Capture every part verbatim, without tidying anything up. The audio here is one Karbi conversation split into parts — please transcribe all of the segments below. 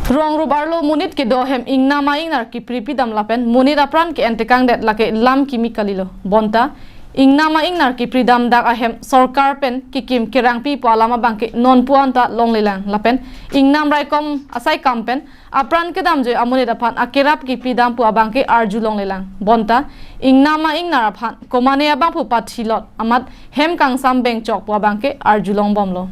Rongrup arlo monit kedo ahem ingnam a-ingnar kepri pidam lapen monit apran ke-en tekangdet lake lam kimi kalilo. Bonta ingnam a-ingnar kepri damdak ahem sorkar pen kekim kerangpi pu alam abangke nonpu anta longlelang lapen ingnam raikom asai kam pen apran kedamjoi amonit aphan akerap kepidam pu abangke arjulonglelang. Bonta ingnam a-ingnar aphan komane abangphu pathilot amat hem kangsam bengchok pu abangke arjulongbomlo.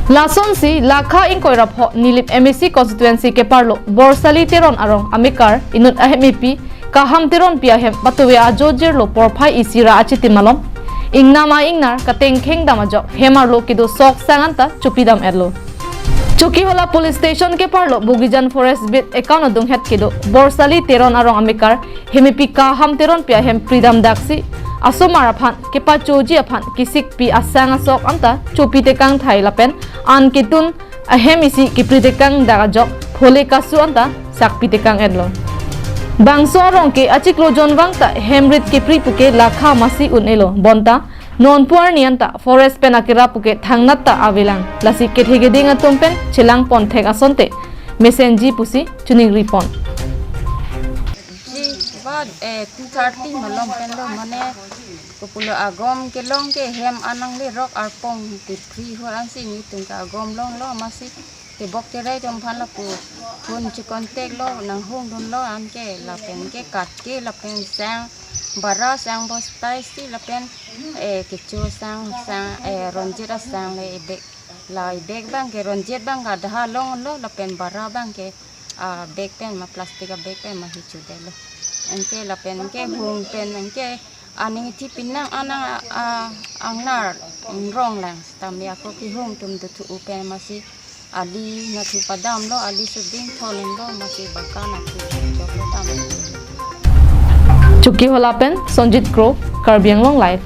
Lasonsi Lakha ingkoi ra pho Nilip M A C constituency keparlo Borsali Teron arong amekar inut ahem epi Kaham Teronpi ahem patuve ajo jirlo porphai isi ra achitim along ingnam a-ingnar katengkheng dam ajok hem arlo kedo sok sang anta chopidam etlo. Chokihola police station keparlo Bogijan forest beat account adunghet kedo Borsali Teron arong amekar hem epi Kaham Teronpi ahem pridamdaksi asomar aphan kepachoji aphan kesikpi asang asok anta chopi tekang thai lapen an ketun ahem isi kepri tekangdak ajok phole kasu anta sakpi tekang etlo. Bangso arong ke achiklo jonvang ta hem rit kepri puke lakha masi un-elo. Bonta nonpu arni anta forest pen akerap puke thangnat ta avelang. Lasi kethe keding atum pen chelangpon thek asonte mesenji pusi choningri pon. Ji, ba, eh, two thirty malom pen lo, mane, kopulo agom kelong ke hem anang le rok arpong te free hor ansi netum ke agom longlo, masi tebok terai atum aphan lapu phone che contact lo, nanghongdunlo anke lapen ke kat ke lapen sang bara sang bostai si lapen, eh, kecho sang sang, eh, ronjit asang le ebek, la ebek abangke ronjit abangke adha longlo lapen bara abangke, ah, bag pen ma plastic a bag pen ma hichu detlo. Anke lapen ke hung pen anke aning thi pinang anang, ah, angnar rong lang sitame ako kehung atum dothu pen masi ali nathu padamlo, ali shooting tholen lo, masi baka nathu choklo dam. Chokihola pen Sonjit Kro, Karbi Anglong Live.